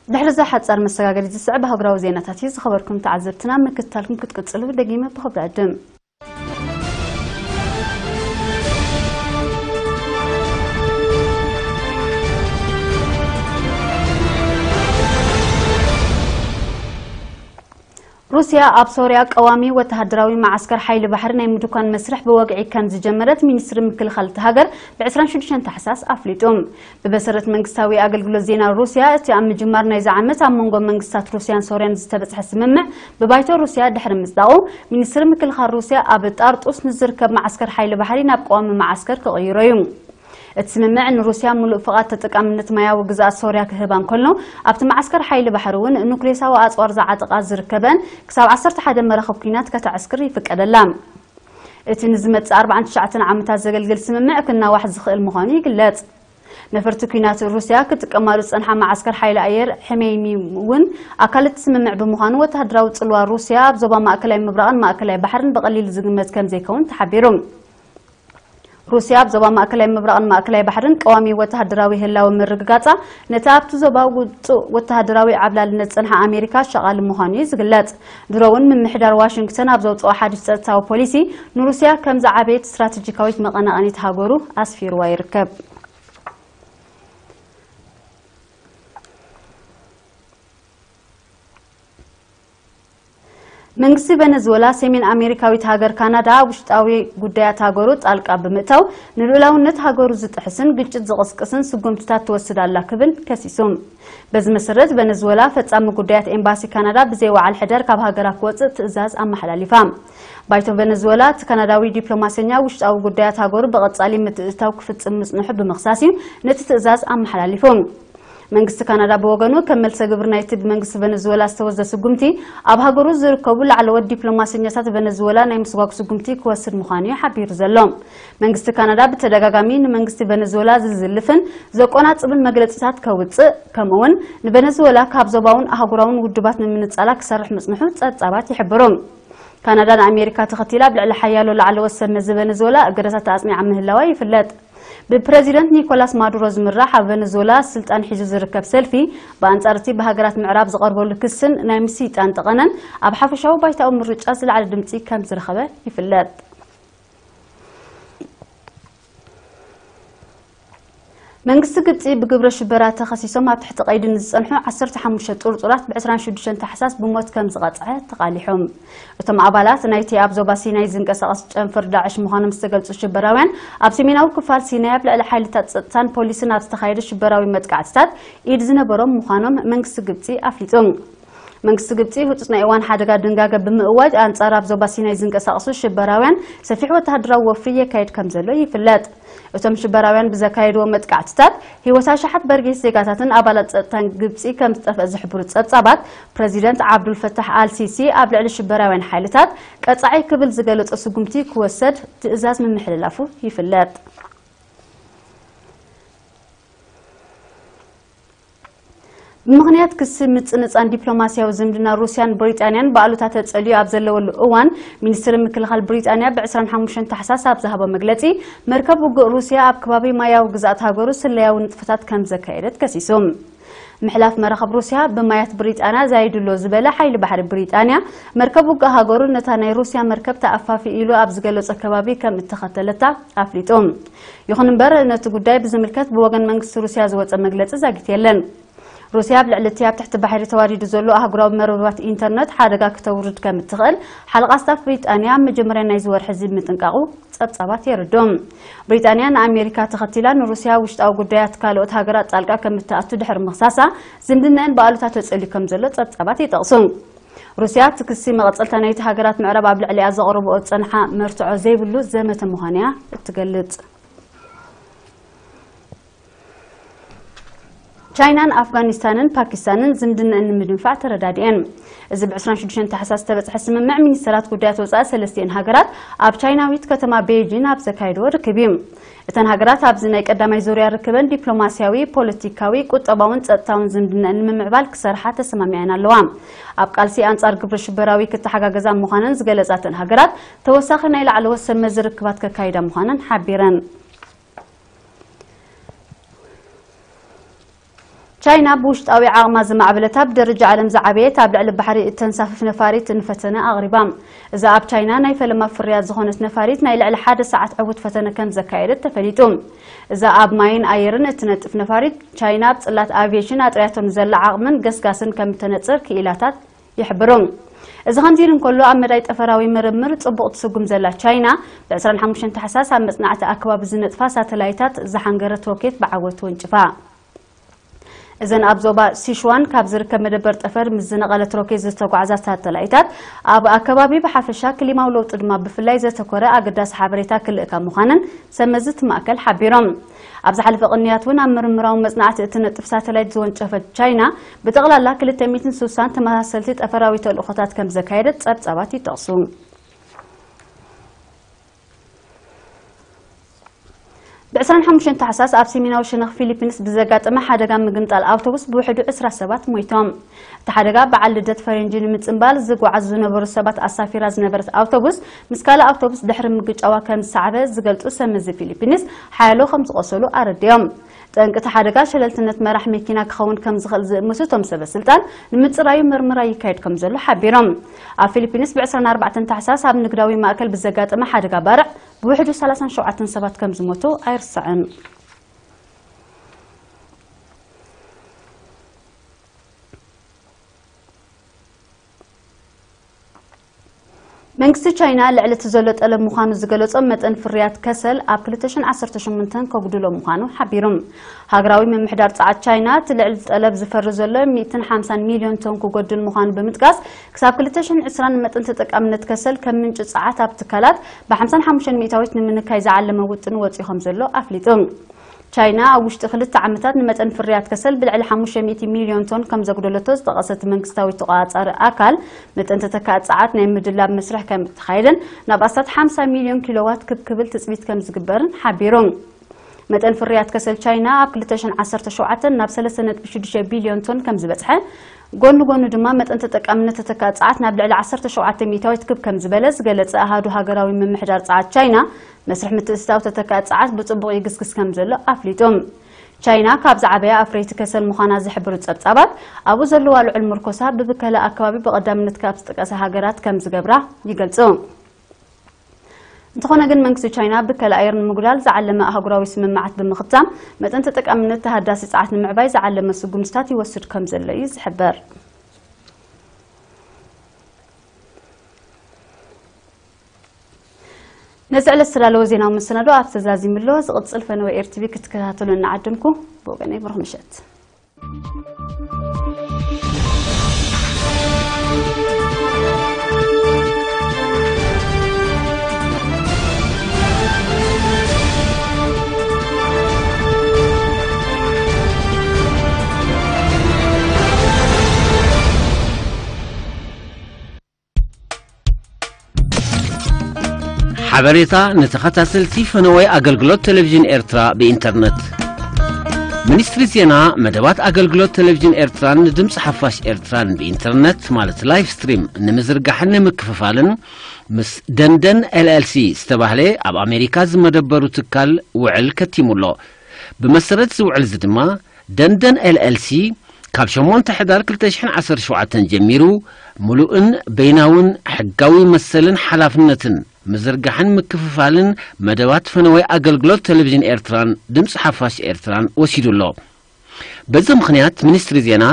ድሕሪ እዛ ሓጻር መሰጋገሪት ዝስዕብ ኣህጉራዊ ዜናታት እዩ። ዝኸበርኩም ተዓዘብትና፣ ምክትታልኩም ክትቅጽሉ ደጊመ ብኽብሪ ዕድም። ሩስያ ኣብ ሶርያ ቀዋሚ ወተሃደራዊ መዓስከር ሓይሊ ባሕሪ ናይ ምድኳን መስርሕ ብወግዒ ከም ዝጀመረት ሚኒስትሪ ምክልኻል እታ ሃገር ብ ዕስራን ሽዱሽተን ታሕሳስ ኣፍሊጡ። ብመሰረት መንግስታዊ ኣገልግሎት ዜና ሩስያ፣ እቲ ኣብ ምጅማር ናይዚ ዓመት ኣብ መንጎ መንግስታት ሩስያን ሶርያን ዝተበጽሐ ስምምዕ ብባይቶ ሩስያ ድሕሪ ምጽዳቑ፣ ሚኒስትሪ ምክልኻል ሩስያ ኣብ ጣርጡስ ንዝርከብ መዓስከር ሓይሊ ባሕሪ ናብ ቀዋሚ መዓስከር ክቕይሮ እዩ። እቲ ስምምዕ ንሩስያ ምሉእ ፍቓድ ተጠቃምነት ማያዊ ግዝኣት ሶርያ ክህባ እንከሎ፣ ኣብቲ መዓስከር ሓይሊ ባሕሪ እውን ኑክሌሳዊ ኣጽዋር ዝዓጠቓ ዝርከበን ክሳብ ዓሰርተ ሓደ መራኽብ ኲናት ከተዕስክር ይፍቀደላ። እቲ ንዝመጽእ ኣርባዓን ትሽዓተን ዓመታት ዘገልግል ስምምዕ ክናዋሕ ዝኽእል ምዃኑ ይግለጽ። ነፈርቲ ኲናት ሩስያ ክጥቀማሉ ዝጸንሓ መዓስከር ሓይሊ ኣየር ሕሜይሚ እውን ኣካል እቲ ስምምዕ ብምዃኑ፣ ወተሃደራዊ ጽልዋ ሩስያ ኣብ ዞባ ማእከላይ ምብራቕን ማእከላይ ባሕርን ብቐሊል ዝግመት ከም ዘይከውን ተሓቢሩ። ሩስያ ኣብ ዞባ ማእከላይ ምብራቕን ማእከላይ ባሕርን ቀዋሚ ወተሃደራዊ ህላወ ምርግጋጻ፣ ነቲ ኣብቲ ዞባ ውጹእ ወተሃደራዊ ዓብላልነት ዝጸንሓ ኣሜሪካ ኣሻቓሊ ምዃኑ እዩ ዝግለጽ። ድሮ እውን ምምሕዳር ዋሽንግተን ኣብ ዘውጽኦ ሓድሽ ጸጥታዊ ፖሊሲ፣ ንሩስያ ከም ዝዓበየት ስትራተጂካዊት መቐናቐኒት ሃገሩ ኣስፊርዋ ይርከብ። መንግስቲ ቬነዙዌላ፣ ሰሜን ኣሜሪካዊት ሃገር ካናዳ ኣብ ውሽጣዊ ጉዳያት ሃገሩ ጣልቃ ብምእታው፣ ንልኡላውነት ሃገሩ ዝጥሕስን ግጭት ዝቕስቅስን ስጉምትታት ትወስድ ኣላ ክብል ከሲሱ። በዚ መሰረት፣ ቬነዙዌላ ፈጻሚ ጉዳያት ኤምባሲ ካናዳ ብዘይ ወዓል ሕደር ካብ ሃገራ ክወጽእ ትእዛዝ ኣመሓላሊፋ። ባይቶ ቬነዙዌላ፣ እቲ ካናዳዊ ዲፕሎማሰኛ ውሽጣዊ ጉዳያት ሃገሩ ብቐጻሊ ምትእትታው ክፍጽም ምጽንሑ ብምኽሳስ እዩ ነቲ ትእዛዝ ኣመሓላሊፉ። መንግስቲ ካናዳ ብወገኑ፣ ከም መልሰ ግብሪ ናይቲ ብመንግስቲ ቬነዙዌላ ዝተወስደ ስጉምቲ፣ ኣብ ሃገሩ ዝርከቡ ላዕለዎት ዲፕሎማሰኛታት ቬነዙዌላ ናይ ምስጓግ ስጉምቲ ክወስድ ምዃኑ እዩ ሓቢሩ ዘሎ። መንግስቲ ካናዳ ብተደጋጋሚ ንመንግስቲ ቬነዙዌላ ዝዝልፍን ዘቆናጽብን መግለጺታት ከውጽእ፣ ከምኡ'ውን ንቬነዙዌላ ካብ ዞባውን ኣህጉራውን ውድባት ንምንጻላ ክሰርሕ ምጽንሑ ጸብጻባት ይሕብሩ። ካናዳ ንኣሜሪካ ተኸቲላ ኣብ ልዕሊ ሓያሎ ላዕለዎት ሰብ መዚ ቬነዙዌላ እገዳታት ኣጽኒዓ ምህላዋ ይፍለጥ። ብፕረዚደንት ኒኮላስ ማዱሮ ዝምራሕ ኣብ ቬነዙዌላ ስልጣን ሒዙ ዝርከብ ሰልፊ፣ ብኣንጻር እቲ ብሃገራት ምዕራብ ዝቐርበሉ ክስን ናይ ምስይጣን ጠቐነን፣ ኣብ ሓፈሻዊ ባይታዊ ምርጫ ዝለዓለ ድምጺ ከም ዝረኸበ ይፍለጥ። መንግስቲ ግብጺ ብግብረ ሽበራ ተኸሲሶም ኣብ ትሕቲ ቀይዲ ንዝጸንሑ ዓሰርተ ሓሙሽተ ጥርጡራት ብ ዕስራን ሽዱሽተን ታሕሳስ ብሞት ከም ዝቐጽዐ ተቓሊሑ። እቶም ኣባላት ናይቲ ኣብ ዞባ ሲናይ ዝንቀሳቐስ ጨንፈር ዳዕሽ ምዃኖም ዝተገልጹ ሽበራውያን፣ ኣብ ሰሜናዊ ክፋል ሲናይ ኣብ ልዕሊ ሓይልታት ጸጥታን ፖሊስን ኣብ ዝተኻየደ ሽበራዊ መጥቃዕትታት ኢድ ዝነበሮም ምዃኖም መንግስቲ ግብጺ ኣፍሊጡ። መንግስቲ ግብጺ ህጹጽ ናይ እዋን ሓደጋ ድንጋገ ብምእዋጅ፣ ኣንጻር ኣብ ዞባ ሲናይ ዝንቀሳቐሱ ሽበራውያን ሰፊሕ ወተሃደራዊ ወፍሪ የካይድ ከም ዘሎ ይፍለጥ። እቶም ሽበራውያን ብዘካየድዎ መጥቃዕትታት፣ ህይወት ኣሽሓት በርጌስ ዜጋታትን ኣባላት ጸጥታን ግብጺ ከም ዝጠፍአ ዝሕብሩ ጸብጻባት፣ ፕረዚደንት ዓብዱል ፈታሕ ኣል ሲሲ ኣብ ልዕሊ ሽበራውያን ሓይልታት ቀጻዒ ክብል ዝገለጾ ስጉምቲ ክወሰድ ትእዛዝ ምምሕልላፉ ይፍለጥ። ብምኽንያት ክሲ ምጽንጻን ዲፕሎማስያዊ ዝምድና ሩስያን ብሪጣንያን ብኣሉታ ተጸልዩ ኣብ ዘለወሉ እዋን፣ ሚኒስትሪ ምክልኻል ብሪጣንያ ብ ዕስራን ሓሙሽተን ታሕሳስ ኣብ ዝሃቦ መግለጺ፣ መርከብ ውግእ ሩስያ ኣብ ከባቢ ማያዊ ግዝኣት ሃገሩ ስለያዊ ንጥፈታት ከም ዘካየደት ከሲሱ። ምሕላፍ መራኸብ ሩስያ ብማያት ብሪጣንያ ዛይዱ ኣሎ ዝበለ ሓይሊ ባሕሪ ብሪጣንያ፣ መርከብ ውግእ ሃገሩ ነታ ናይ ሩስያ መርከብ ተኣፋፊ ኢሉ ኣብ ዝገለጾ ከባቢ ከም እተኸተለታ ኣፍሊጡ። ይኹን እምበር፣ ነቲ ጉዳይ ብዝምልከት ብወገን መንግስቲ ሩስያ ዝወጸ መግለጺ ዛጊት የለን። ሩስያ ኣብ ልዕሊ እቲ ኣብ ትሕቲ ባሕሪ ተዋዲዱ ዘሎ ኣህጉራዊ መርበባት ኢንተርነት ሓደጋ ክተውርድ ከም እትኽእል ሓለቓ ስታፍ ብሪጣንያ ኣብ መጀመርያ ናይዚ ወርሒ እዚ ምጥንቃቑ ጸብጻባት የረድኡ። ብሪጣንያ ንኣሜሪካ ተኸቲላ ንሩስያ ውሽጣዊ ጉዳያት ካልኦት ሃገራት ጣልቃ ከም እትኣቱ ድሕሪ ምኽሳሳ፣ ዝምድናኣን ብኣሉታ ተጸልዩ ከም ዘሎ ጸብጻባት ይጠቕሱ። ሩስያ እቲ ክሲ መቐጸልታ ናይቲ ሃገራት ምዕራብ ኣብ ልዕሊኣ ዘቕርብኦ ዝጸንሓ መርትዖ ዘይብሉ ዘመተ ምዃኑ እያ እትገልጽ። ቻይናን ኣፍጋኒስታንን ፓኪስታንን ዝምድነአን ንምድንፋዕ ተረዳዲኤን። እዚ ብ ዕስራን ሽዱሽተን ታሕሳስ ዝተበጽሐ ስምምዕ ሚኒስተራት ጉዳያት ወጻኢ ሰለስቲኤን ሃገራት ኣብ ቻይናዊት ከተማ ቤይጂን ኣብ ዘካየድዎ ርክብ እዩ። እተን ሃገራት ኣብዚ ናይ ቀዳማይ ዙርያ ርክበን ዲፕሎማስያዊ፣ ፖለቲካዊ፣ ቁጠባውን ጸጥታውን ዝምድነአን ንምምዕባል ክሰርሓ ተሰማሚዐን ኣለዋ። ኣብ ቃልሲ ኣንጻር ግብረ ሽበራዊ ክተሓጋገዛ ምዃነን ዝገለጻ እተን ሃገራት፣ ተወሳኺ ናይ ላዕለዎት ሰብ መዚ ርክባት ከካይዳ ምዃነን ሓቢረን። ቻይና ብውሽጣዊ ዓቕማ ዝማዕበለት፣ ኣብ ደረጃ ዓለም ዝዓበየት፣ ኣብ ልዕሊ ባሕሪ እተንሳፍፍ ነፋሪት ንፈተነ ኣቕሪባ። እዛ ኣብ ቻይና ናይ ፈለማ ፍርያት ዝኾነት ነፋሪት ናይ ልዕሊ ሓደ ሰዓት ዕዉት ፈተነ ከም ዘካየደት ተፈሊጡ። እዛ ኣብ ማይን ኣየርን እትነጥፍ ነፋሪት፣ ቻይና ኣብ ጽላት ኣቪዬሽን ኣጥርያቶ ንዘላ ዓቕምን ገስጋስን ከም እተነጽር ክኢላታት ይሕብሩ። እዚ ከምዚ ኢሉ እንከሎ፣ ኣብ መዳይ ጠፈራዊ ምርምር ጽቡቕ ትስጉም ዘላ ቻይና፣ ብ ዕስራን ሓሙሽተን ታሕሳስ ኣብ መጽናዕቲ ኣከባቢ ዝነጥፋ ሳተላይታት ዝሓንገረት ሮኬት ብዓወት ወንጭፋ። እዘን ኣብ ዞባ ሲሽዋን ካብ ዝርከብ መደበር ጠፈር ምስ ዝነቐለት ሮኬት ዝተጓዕዛ ሳተላይታት፣ ኣብ ኣከባቢ ብሓፈሻ፣ ክሊማዊ ለውጢ ድማ ብፍላይ ዘተኮረ ኣገዳሲ ሓበሬታ ክልእካ ምዃነን ሰብ መዚ እቲ ማእከል ሓቢሮም። ኣብ ዝሓለፈ ቅንያት እውን ኣብ ምርምራዊ መጽናዕቲ እትነጥፍ ሳተላይት ዝወንጨፈት ቻይና፣ ብጠቕላላ ክልተ ሚእትን ስሳን ተመሳሰልቲ ጠፈራዊ ተልእኾታት ከም ዘካየደት ጸብጻባት ይጠቕሱ። ብ ዕስራን ሓሙሽተን ታሕሳስ ኣብ ሰሜናዊ ሸነኽ ፊሊፒንስ ብዘጋጠመ ሓደጋ ምግምጣል ኣውቶቡስ ብውሕዱ ዕስራ ሰባት ሞይቶም። እቲ ሓደጋ፣ በዓል ልደት ፈረንጂ ንምጽንባል ዝጓዓዙ ዝነበሩ ሰባት ኣሳፊራ ዝነበረት ኣውቶቡስ፣ ምስ ካልእ ኣውቶቡስ ድሕሪ ምግጫዋ ከም ዝሰዓበ ዝገልጹ ሰብ መዚ ፊሊፒንስ፣ ሓያሎ ከም ዝቖሰሉ ኣረዲኦም። ጠንቂ እቲ ሓደጋ ሸለልትነት መራሕ መኪና ክኸውን ከም ዝኽእል ዝእምቱ እቶም ሰበ ስልጣን፣ ንምጽራዩ ምርመራ ይካየድ ከም ዘሎ ሓቢሮም። ኣብ ፊሊፒንስ ብ ዕስራን ኣርባዕተን ታሕሳስ ኣብ ንግዳዊ ማእከል ብዘጋጠመ ሓደጋ ባርዕ ብውሕዱ ሰላሳን ሸውዓተን ሰባት ከም ዝሞቱ ኣይርሳዕን። መንግስቲ ቻይና ልዕሊ እቲ ዘሎ ጠለብ ምዃኑ ዝገለጾ መጠን ፍርያት ከሰል ኣብ ክልተ ሽሕን ዓሰርተ ሸሞንተን ከጉድሎ ምዃኑ ሓቢሩ። ሃገራዊ ምምሕዳር ጸዓት ቻይና፣ እቲ ልዕሊ ጠለብ ዝፈሪ ዘሎ ሚእትን ሓምሳን ሚልዮን ቶን ክጎድል ምዃኑ ብምጥቃስ፣ ክሳብ ክልተ ሽሕን ዕስራን መጠን ተጠቃምነት ከሰል ከም ምንጪ ጸዓት ኣብ ትካላት ብ ሓምሳን ሓሙሽተን ሚእታዊት ንምንካይ ዝዓለመ ውጥን ወጺኡ ከም ዘሎ ኣፍሊጡ። ቻይና ኣብ ውሽጢ ክልተ ዓመታት ንመጠን ፍርያት ከሰል ብልዕሊ ሓሙሽተ ሚእቲ ሚልዮን ቶን ከም ዘጉደለቶ ዝጠቐሰ እቲ መንግስታዊ ተቖጻጻሪ ኣካል፣ መጠን ተተካኢ ጸዓት ናይ ምድላብ መስርሕ ከም እተኻየደን ናብ ኣስታት ሓምሳ ሚልዮን ኪሎዋት ክብ ክብል ትጽቢት ከም ዝግበርን ሓቢሩ። መጠን ፍርያት ከሰል ቻይና ኣብ ክልተ ሽሕን ዓሰርተ ሸውዓተን ናብ ሰለስተ ነጥቢ ሽዱሽተ ቢልዮን ቶን ከም ዝበጽሐ፣ ጎኒ ጎኒ ድማ መጠን ተጠቃምነት ተተካኢ ጸዓት ናብ ልዕሊ ዓሰርተ ሸውዓተ ሚእታዊት ክብ ከም ዝበለ ዝገለጸ ኣሃዱ ሃገራዊ ምምሕዳር ጸዓት ቻይና፣ መስርሕ ምትእትታው ተተካኢ ጸዓት ብጽቡቕ ይግስግስ ከም ዘሎ ኣፍሊጡ። ቻይና ካብ ዝዓበያ ኣፍረይቲ ከሰል ምዃና ዝሕብሩ ጸብጻባት፣ ኣብኡ ዘለዋ ልዑል ምርኮሳ ብብከላ ኣከባቢ ብቐዳምነት ካብ ዝጥቀሳ ሃገራት ከም ዝገብራ ይገልጹ። እንተኾነ ግን፣ መንግስቲ ቻይና ብከላ ኣየር ንምጉዳል ዝዓለመ ኣህጉራዊ ስምምዓት ብምኽታም፣ መጠን ተጠቃምነት ተሃዳሲ ጸዓት ንምዕባይ ዝዓለመ ስጉምትታት ይወስድ ከም ዘሎ እዩ ዝሕበር። ነዚ ዕለት ዝተዳለወ ዜናዊ መሰናዶ ኣብ ተዛዚሙ ኣሎ። ዝቕጽል ፈነወ ኤር ቲ ቪ ክትከታተሉ እናዓደምኩ፣ ብወገነይ ብሩኽ ምሸት። ሓበሬታ ንተኸታተልቲ ፈነወይ ኣገልግሎት ቴሌቪዥን ኤርትራ ብኢንተርነት። ሚኒስትሪ ዜና፣ መደባት ኣገልግሎት ቴሌቪዥን ኤርትራን ንድምፂ ሓፋሽ ኤርትራን ብኢንተርነት፣ ማለት ላይቭ ስትሪም፣ ንምዝርጋሕን ንምክፍፋልን ምስ ደንደን ኤል ኤል ሲ ዝተባህለ ኣብ ኣሜሪካ ዝመደበሩ ትካል ውዕል ከቲሙ ኣሎ። ብመሰረት እዚ ውዕል እዚ ድማ፣ ደንደን ኤል ኤል ሲ ካብ ሸሞንተ ሕዳር ክልተ ሽሕን ዓሰርተ ሸውዓተን ጀሚሩ፣ ምሉእን በይናውን ሕጋዊ መሰልን ሓላፍነትን ምዝርጋሕን ምክፍፋልን መደባት ፈነወይ ኣገልግሎት ቴሌቪዥን ኤርትራን ድምፂ ሓፋሽ ኤርትራን ወሲዱ ኣሎ። በዚ ምኽንያት፣ ሚኒስትሪ ዜና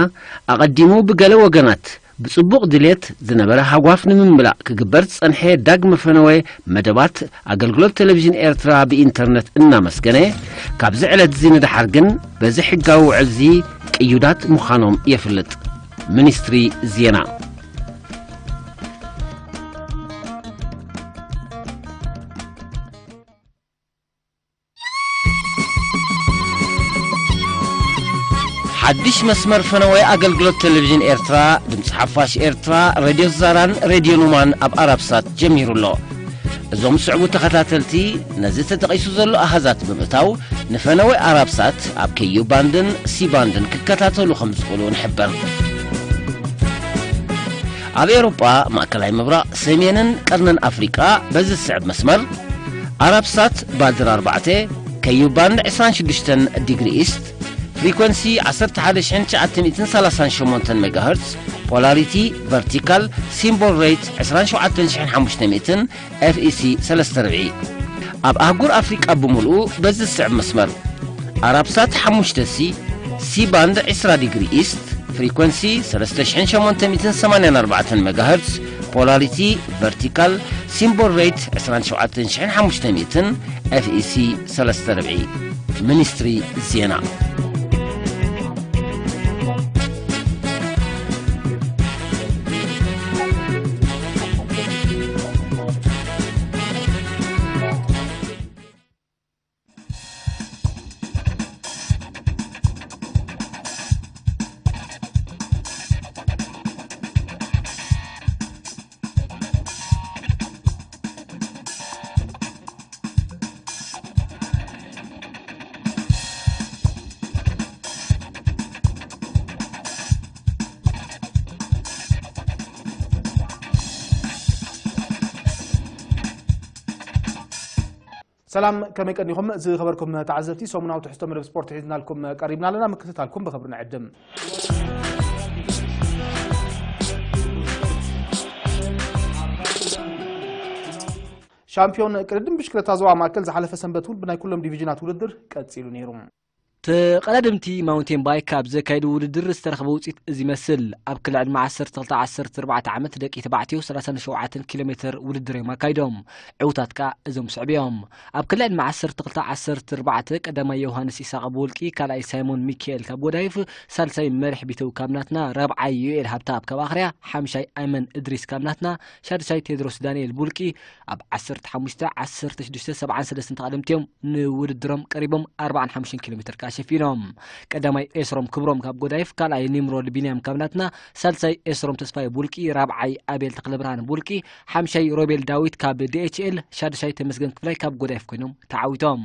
ኣቐዲሙ ብገለ ወገናት ብጽቡቕ ድሌት ዝነበረ ሃጓፍ ንምምላእ ክግበር ዝጸንሐ ዳግመ ፈነወ መደባት ኣገልግሎት ቴሌቪዥን ኤርትራ ብኢንተርነት እናመስገነ፣ ካብዚ ዕለት እዚ ንደሓር ግን በዚ ሕጋዊ ውዕል እዚ ቅዩዳት ምዃኖም የፍልጥ። ሚኒስትሪ ዜና። ኣዲሽ መስመር ፈነወ ኣገልግሎት ቴሌቪዥን ኤርትራ፣ ድምፂ ሓፋሽ ኤርትራ፣ ሬድዮ ዛራን ሬድዮ ኑማን ኣብ ኣራብሳት ጀሚሩ ኣሎ። እዞም ስዕቡ ተኸታተልቲ፣ ነዚ ተጠቒሱ ዘሎ ኣሃዛት ብምእታው፣ ንፈነወ ኣራብሳት ኣብ ከዩ ባንድን ሲ ባንድን ክከታተሉ ከም ዝኽእሉ ንሕብር። ኣብ ኤውሮጳ፣ ማእከላይ ምብራቕ፣ ሰሜንን ቀርንን ኣፍሪቃ በዚ ዝስዕብ መስመር፣ ኣራብሳት ባድር ኣርባዕተ፣ ከዩ ባንድ ዕስራን ሽዱሽተን ዲግሪ ኢስት፣ ፍሪኮንሲ ዓሰርተ ሓደ ሽሕን ትሽዓተ ሚእትን ሰላሳን ሸሞንተን ሜጋሄርትስ፣ ፖላሪቲ ቨርቲካል፣ ሲምቦል ሬት ዕስራን ሸውዓተን ሽሕን ሓሙሽተ ሚእትን፣ ኤፍ ኢ ሲ ሰለስተ ርብዒ። ኣብ ኣህጉር ኣፍሪቃ ብምሉኡ በዚ ዝስዕብ መስመር፣ ኣራብሳት ሓሙሽተ ሲ፣ ሲ ባንድ ዕስራ ዲግሪ ኢስት፣ ፍሪኮንሲ ሰለስተ ሽሕን ሸሞንተ ሚእትን ሰማንያን ኣርባዕተን ሜጋሄርትስ፣ ፖላሪቲ ቨርቲካል፣ ሲምቦል ሬት ዕስራን ሸውዓተን ሽሕን ሓሙሽተ ሚእትን፣ ኤፍ ኢ ሲ ሰለስተ ርብዒ። ሚኒስትሪ ዜና። ሰላም፣ ከመይ ቀኒኹም ዝኸበርኩም ተዓዘብቲ? ሰሙናዊ ትሕዝቶ መደብ ስፖርት ሒዝናልኩም ቀሪብና ኣለና። ምክትታልኩም ብኽብሪ ንዕድም። ሻምፒዮን ቅድድም ብሽክለታ ዞባ ማእከል ዝሓለፈ ሰንበት እውን ብናይ ኩሎም ዲቪዥናት ውድድር ቀጺሉ ነይሩ። ተቐዳደምቲ ማውንቴን ባይክ ኣብ ዘካየዱ ውድድር ዝተረኽበ ውፅኢት እዚ ይመስል። ኣብ ክሊ ዕድመ ዓሰርተ ክልተ ዓሰርተ ኣርባዕተ ዓመት ደቂ ተባዕትዮ ሰላሳን ሸውዓተን ኪሎ ሜትር ውድድር እዮም ኣካይዶም። ዕውታት ከኣ እዞም ስዕብ እዮም። ኣብ ክሊ ዕድመ ዓሰርተ ክልተ ዓሰርተ ኣርባዕተ ቀዳማይ ዮሃንስ ኢሳቕ ብውልቂ፣ ካልኣይ ሳይሞን ሚካኤል ካብ ጎዳይፍ፣ ሳልሳይ መሪሕ ቢተው ካብ ናትና፣ ራብዓይ ዩኤል ሃብተኣብ ካብ ኣኽርያ፣ ሓምሻይ ኣይመን እድሪስ ካብ ናትና፣ ሻድሻይ ቴድሮስ ዳንኤል ብውልቂ፣ ኣብ ዓሰርተ ሓሙሽተ፣ ዓሰርተ ሽዱሽተ፣ ሰብዓን ሰለስተን ተቐደምቲ እዮም ንውድድሮም ቀሪቦም ኣርባዓን ሓሙሽተን ኪሎ ሜትር ከኣ ሸፊኖም። ቀዳማይ ኤስሮም ክብሮም ካብ ጎዳይፍ፣ ካልኣይ ኒምሮድ ቢንያም ካብ ናትና፣ ሳልሳይ ኤስሮም ተስፋይ ብውልቂ፣ ራብዓይ ኣቤል ተኽለብርሃን ብውልቂ፣ ሓምሻይ ሮቤል ዳዊት ካብ ዲ ኤች ኤል፣ ሻድሻይ ተመስገን ክፍላይ ካብ ጎዳይፍ ኮይኖም ተዓዊቶም።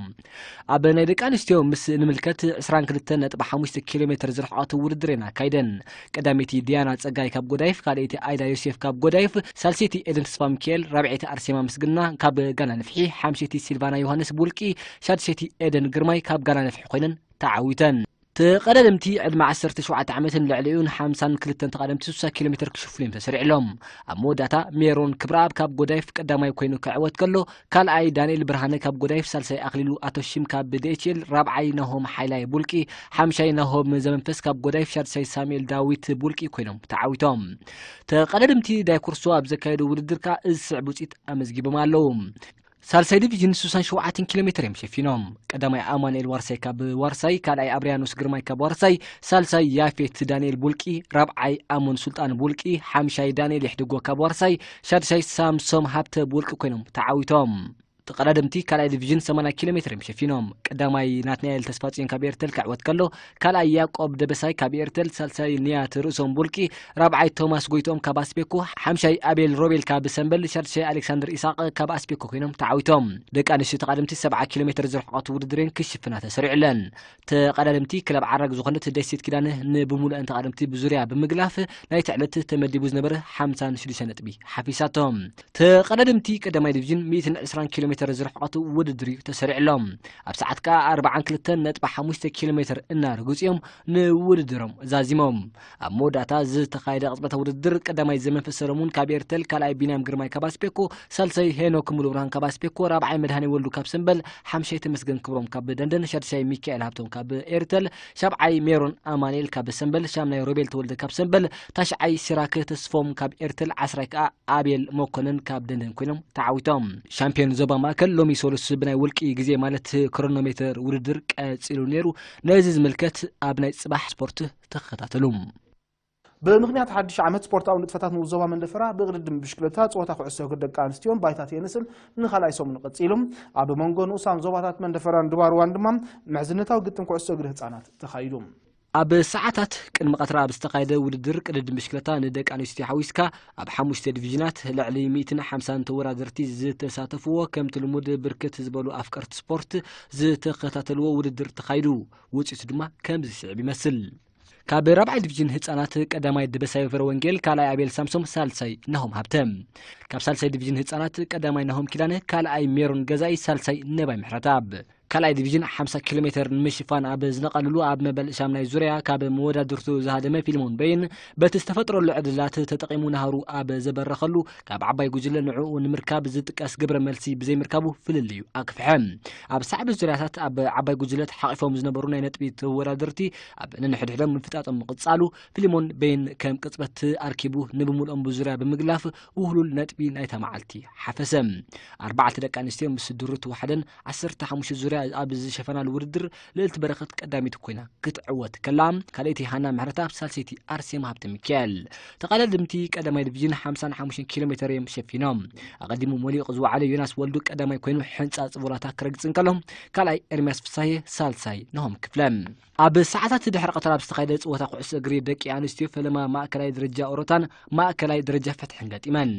ኣብ ናይ ደቂ ኣንስትዮ ምስ ንምልከት ዕስራን ክልተን ነጥቢ ሓሙሽተ ኪሎ ሜትር ዝርሕቐቱ ውድድር እየን ኣካይደን። ቀዳመይቲ ዲያና ጸጋይ ካብ ጎዳይፍ፣ ካልኣይቲ ኣይዳ ዮሴፍ ካብ ጎዳይፍ፣ ሳልሰይቲ ኤደን ተስፋ ሚካኤል፣ ራብዐይቲ ኣርሴማ ምስግና ካብ ጋና ንፍሒ፣ ሓምሸይቲ ሲልቫና ዮሃንስ ብውልቂ፣ ሻድሸይቲ ኤደን ግርማይ ካብ ጋና ንፍሒ ኮይነን ተዓዊተን። ተቐዳደምቲ ዕድመ ዓሰርተ ሸውዓተ ዓመትን ልዕሊኡን ሓምሳን ክልተን ተቐዳደምቲ ስሳ ኪሎ ሜትር ክሽፍኑ እዮም ተሰሪዕሎም። ኣብ መወዳእታ ሜሮን ክብረኣብ ካብ ጎዳይፍ ቀዳማይ ኮይኑ ክዕወት ከሎ፣ ካልኣይ ዳንኤል ብርሃነ ካብ ጎዳይፍ፣ ሳልሳይ ኣኽሊሉ ኣቶሺም ካብ ዲ ኤች ኤል፣ ራብዓይ ናሆም ሓይላይ ብውልቂ፣ ሓምሻይ ናሆም ዘመንፈስ ካብ ጎዳይፍ፣ ሻድሳይ ሳሙኤል ዳዊት ብውልቂ ኮይኖም ተዓዊቶም። ተቐዳደምቲ ዳይኮርሶ ኣብ ዘካየዱ ውድድር ከኣ እዚ ስዕብ ውፅኢት ኣመዝጊቦም ኣለዉ። ሳልሳይ ዲቪዥን ስሳን ሸውዓተን ኪሎ ሜትር እዮም ሸፊኖም። ቀዳማይ ኣማኑኤል ዋርሳይ ካብ ዋርሳይ፣ ካልኣይ ኣብርያኖስ ግርማይ ካብ ዋርሳይ፣ ሳልሳይ ያፌት ዳንኤል ብውልቂ፣ ራብዓይ ኣሞን ሱልጣን ብውልቂ፣ ሓምሻይ ዳንኤል ይሕድጎ ካብ ዋርሳይ፣ ሻድሻይ ሳምሶም ሃብተ ብውልቂ ኮይኖም ተዓዊቶም። ተቐዳደምቲ ካልኣይ ዲቪዥን ሰማንያ ኪሎ ሜትር እዮም ሸፊኖም። ቀዳማይ ናትናኤል ተስፋጽዮን ካብ ኤርተል ክዕወት ከሎ፣ ካልኣይ ያዕቆብ ደበሳይ ካብ ኤርተል፣ ሳልሳይ ንያት ርእሶም ብውልቂ፣ ራብዓይ ቶማስ ጎይትኦም ካብ ኣስቤኮ፣ ሓምሻይ ኣቤል ሮቤል ካብ ሰምበል፣ ሻድሻይ ኣሌክሳንደር ኢሳቕ ካብ ኣስቤኮ ኮይኖም ተዓዊቶም። ደቂ ኣንስትዮ ተቐዳደምቲ ሰብዓ ኪሎ ሜትር ዝርሕቐቱ ውድድር እየን ክሽፍና ተሰሪዑለን። ተቐዳደምቲ ክለብ ዓራግ ዝኾነት ደሴት ኪዳነ ንብሙሉአን ተቐዳደምቲ ብዙርያ ብምግላፍ ናይቲ ዕለት ተመዲቡ ዝነበረ ሓምሳን ሽዱሽተ ነጥቢ ሓፊሳቶም። ተቐዳደምቲ ቀዳማይ ዲቪዥን ሚእትን ዕስራን ኪሎ ሜትር ዝርሕቐቱ ውድድር እዩ ተሰሪዕሎም። ኣብ ሰዓት ከኣ ኣርባዓን ክልተን ነጥቢ ሓሙሽተ ኪሎ ሜትር እናረገጹ እዮም ንውድድሮም ዛዚሞም። ኣብ መወዳእታ ዝተኻየደ ቅጽበታዊ ውድድር ቀዳማይ ዘመንፈስ ሰለሙን ካብ ኤርተል፣ ካልኣይ ቢንያም ግርማይ ካብ ኣስቤኮ፣ ሳልሳይ ሄኖክ ሙሉብርሃን ካብ ኣስቤኮ፣ ራብዓይ መድሃኔ ወልዱ ካብ ሰምበል፣ ሓምሻይ ተመስገን ክብሮም ካብ ደንደን፣ ሻድሻይ ሚካኤል ሃብቶም ካብ ኤርተል፣ ሻብዓይ ሜሮን ኣማኑኤል ካብ ሰምበል፣ ሻምናይ ሮቤል ተወልደ ካብ ሰምበል፣ ታሽዓይ ሲራክ ተስፎም ካብ ኤርተል፣ ዓስራይ ከኣ ኣቤል መኮነን ካብ ደንደን ኮይኖም ተዓዊቶም። ሻምፒዮን ዞባ ማእከል ሎሚ ሰሉስ ብናይ ውልቂ ግዜ ማለት ክሮኖሜተር ውድድር ቀጺሉ ነይሩ። ነዚ ዝምልከት ኣብ ናይ ጽባሕ ስፖርት ተኸታተሉ። ብምኽንያት ሓድሽ ዓመት ስፖርታዊ ንጥፈታት ንኡስ ዞባ መንደፈራ ብቕድድም ብሽክለታ፣ ጸወታ ኩዕሶ እግሪ ደቂ ኣንስትዮን ባይታ ቴንስን ንኻልኣይ ሰሙን ቀጺሉ። ኣብ መንጎ ንኡሳን ዞባታት መንደፈራን ድባርዋን ድማ ምሕዝነታዊ ግጥም ኩዕሶ እግሪ ህጻናት ተኻይዱ። ኣብ ሰዓታት ቅድሚ ቀትራ ኣብ ዝተኻየደ ውድድር ቅድድም ብሽክለታ ንደቂ ኣንስትዮ ሓዊስካ ኣብ ሓሙሽተ ዲቪዥናት ልዕሊ ሚእትን ሓምሳን ተወዳደርቲ ዝተሳተፍዎ፣ ከምቲ ልሙድ ብርክት ዝበሉ ኣፍቀርቲ ስፖርት ዝተኸታተልዎ ውድድር ተኻይዱ። ውፅኢቱ ድማ ከምዚ ስዕብ ይመስል። ካብ ራብዓይ ዲቪዥን ህፃናት ቀዳማይ ደበሳይ ፍረ ወንጌል፣ ካልኣይ ኣቤል ሳምሶም፣ ሳልሳይ ናሆም ሃብተ። ካብ ሳልሳይ ዲቪዥን ህፃናት ቀዳማይ ናሆም ኪዳነ፣ ካልኣይ ሜሮን ገዛኢ፣ ሳልሳይ ነባይ ምሕረተኣብ። ካልኣይ ዲቪዥን ሓምሳ ኪሎ ሜተር ንምሽፋን ኣብ ዝነቐልሉ ኣብ መበል ሻምናይ ዙርያ ካብ መወዳድርቱ ዝሃደመ ፊልሞን በይን በቲ ዝተፈጥረሉ ዕድላት ተጠቒሙ ናህሩ ኣብ ዘበረኸሉ ካብ ዓባይ ጉጅለ ንዕኡ ንምርካብ ዝጥቀስ ግብረ መልሲ ብዘይምርካቡ ፍልልዩ ኣክፍሐ። ኣብ ሳዕቢ ዙርያታት ኣብ ዓባይ ጉጅለ ተሓቒፎም ዝነበሩ ናይ ነጥቢ ተወዳደርቲ ኣብ ነንሕድሕዶም ምፍጣጦም ምቕጻሉ ፊልሞን በይን ከም ቅጽበት ኣርኪቡ ንብምልኦም ብዙርያ ብምግላፍ ውህሉል ነጥቢ ናይታ መዓልቲ ሓፈሰ። ኣርባዕተ ደቂ ኣንስትዮ ምስ ድሩ ተዋሕደን ዓሰርተ ሓሙሽተ ዙርያ ኣብ ዝሸፈናሉ ውድድር ልእልቲ በረኸት ቀዳሚት ኮይና ክትዕወት ከላ፣ ካልኣይቲ ሃና ምሕረተኣብ፣ ሳልሰይቲ ኣርሴማ ሃብተ ሚካኤል። ተቐዳደምቲ ቀዳማይ ዲቪዥን ሓምሳን ሓሙሽተን ኪሎ ሜተር እዮም ሸፊኖም። ኣቐዲሙ መሊቑ ዝወዓለ ዮናስ ወልዱ ቀዳማይ ኮይኑ ሕንጻጽ ቦላታ ክረግጽ እንከሎ፣ ካልኣይ ኤርሚያስ ፍሳየ፣ ሳልሳይ ናሆም ክፍለ። ኣብ ሰዓታት ድሕሪ ቀትሪ ኣብ ዝተኻየደ ጸወታ ኩዕሶ እግሪ ደቂ ኣንስትዮ ፈለማ ማእከላይ ደረጃ ኦሮታን ማእከላይ ደረጃ ፍትሕን ገጢመን።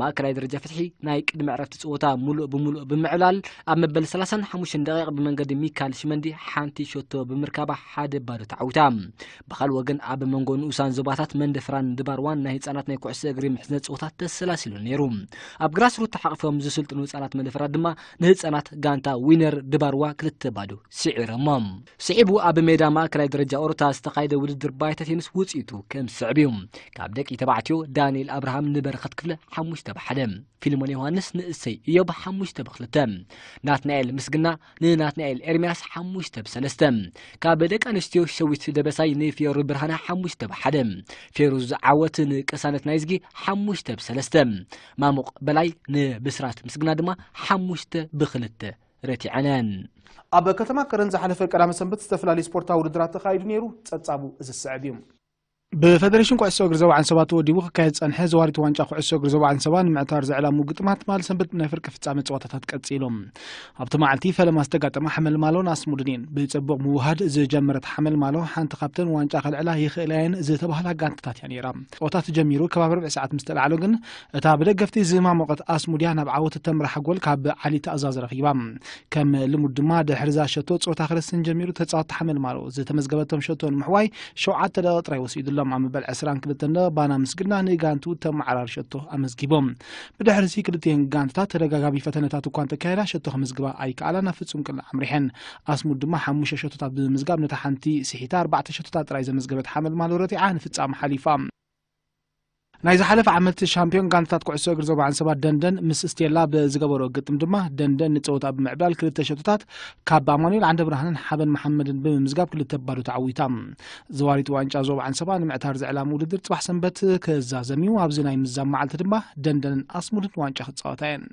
ማእከላይ ደረጃ ፍትሒ ናይ ቅድሚ ዕረፍቲ ጸወታ ሙሉእ ብሙሉእ ብምዕብላል ኣብ መበል ሰላሳን ሓሙሽተን ደቂቕ ብመንገዲ ሚካል ሽመንዲ ሓንቲ ሸቶ ብምርካባ ሓደ ባዶ ተዓዊታ። ብኻልእ ወገን ኣብ መንጎ ንኡሳን ዞባታት መንደፍራን ድባርዋን ናይ ህጻናት ናይ ኩዕሶ እግሪ ምሕዝነት ጸወታ ተሰላሲሉ ነይሩ። ኣብ ግራስሩት ተሓቒፎም ዝስልጥኑ ህጻናት መንደፍራ ድማ ንህጻናት ጋንታ ዊነር ድባርዋ ክልተ ባዶ ስዒሮሞም። ስዒቡ ኣብ ሜዳ ማእከላይ ደረጃ ኦሮታ ዝተኻየደ ውድድር ባይታ ቴኒስ ውጽኢቱ ከም ዝስዕብ እዩ። ካብ ደቂ ተባዕትዮ ዳንኤል ኣብርሃም ንበረኸት ክፍለ ሓሙሽተ ብ ሓደ፣ ፊልሞን ዮሃንስ ንእሰይ እዮብ ሓሙሽተ ብ ክልተ፣ ናትናኤል ምስግና ንናትናኤል ኤርምያስ ሓሙሽተ ብ ሰለስተ፣ ካብ ደቂ ኣንስትዮ ሸዊት ደበሳይ ንፊዮሪ ብርሃነ ሓሙሽተ ብ ሓደ፣ ፌሩዝ ዓወት ንቅሳነት ናይዝጊ ሓሙሽተ ብ ሰለስተ፣ ማሙቕ በላይ ንብስራት ምስግና ድማ ሓሙሽተ ብ ክልተ ረቲዐነን። ኣብ ከተማ ከረን ዝሓለፈ ቀዳመ ሰንበት ዝተፈላለዩ ስፖርታዊ ውድድራት ተኻይዱ ነይሩ። ጸብጻቡ እዚ ዝስዕብ እዩ። ብፈደሬሽን ኩዕሶ እግሪ ዞባ ዓንሰባ ተወዲቡ ክካየድ ዝጸንሐ ዘዋሪት ዋንጫ ኩዕሶ እግሪ ዞባ ዓንሰባ ንምዕታር ዝዕላሙ ግጥማት ትማሊ ሰንበት ብናይ ፍርቂ ፍጻመ ጸወታታት ቀጺሎም። ኣብቲ መዓልቲ ፈለማ ዝተጋጠማ ሓመልማሎን ኣስሙድን እየን። ብጽቡቕ ምውሃድ ዝጀመረት ሓመልማሎ ሓንቲ ካብተን ዋንጫ ከልዕላ ይኽእላ እየን ዝተባህላ ጋንታታት እያ ነይራ። ጸወታ ተጀሚሩ ከባቢ ርብዒ ሰዓት ምስ ተላዕሎ ግን እታ ብደገፍቲ ዝማሞቐት ኣስሙድያ ናብ ዓወት እተምርሓ ጎል ካብ ዓሊ ትእዛዝ ረኺባ። ከም ልሙድ ድማ ድሕሪ እዛ ሸቶ ጸወታ ክርስትን ጀሚሩ። ተጻወትቲ ሓመልማሎ ዝተመዝገበቶም ሸቶ ንምሕዋይ ሸውዓተ ደቂቕ ጥራይ ወሲዱሎም። ኣብ መበል ዕስራን ክልተን ደቂቕ ባና ምስግና ንጋንቱ ተመዓራሪ ሸቶ ኣመዝጊቦም። ብድሕሪዚ ክልቲኤን ጋንታታት ተደጋጋሚ ፈተነታት እኳ እንተካየዳ ሸቶ ከምዝግባ ኣይከኣላን ኣብ ፍጹም ቅልዕ ኣምሪሐን። ኣስሙድ ድማ ሓሙሽተ ሸቶታት ብምምዝጋብ ነታ ሓንቲ ስሒታ ኣርባዕተ ሸቶታት ጥራይ ዘመዝገበት ሓመልማሎ ረቲዓ ንፍጻመ ሓሊፋ። ናይ ዝሓለፈ ዓመት ሻምፒዮን ጋንታታት ኩዕሶ እግሪ ዞባ ዓንሰባ ደንደን ምስ ስቴላ ብዝገበሮ ግጥም ድማ ደንደን ንጸወታ ብምዕብላል ክልተ ሸቶታት ካብ ኣማኑኤል ዓንደብርሃንን ሓበን መሓመድን ብምምዝጋብ ክልተ ባዶ ተዓዊታ። ዘዋሪት ዋንጫ ዞባ ዓንሰባ ንምዕታር ዝዕላም ውድድር ጽባሕ ሰንበት ክዛዘም እዩ። ኣብዚ ናይ ምዛም መዓልቲ ድማ ደንደንን ኣስሙድን ዋንጫ ክጻወታ እየን።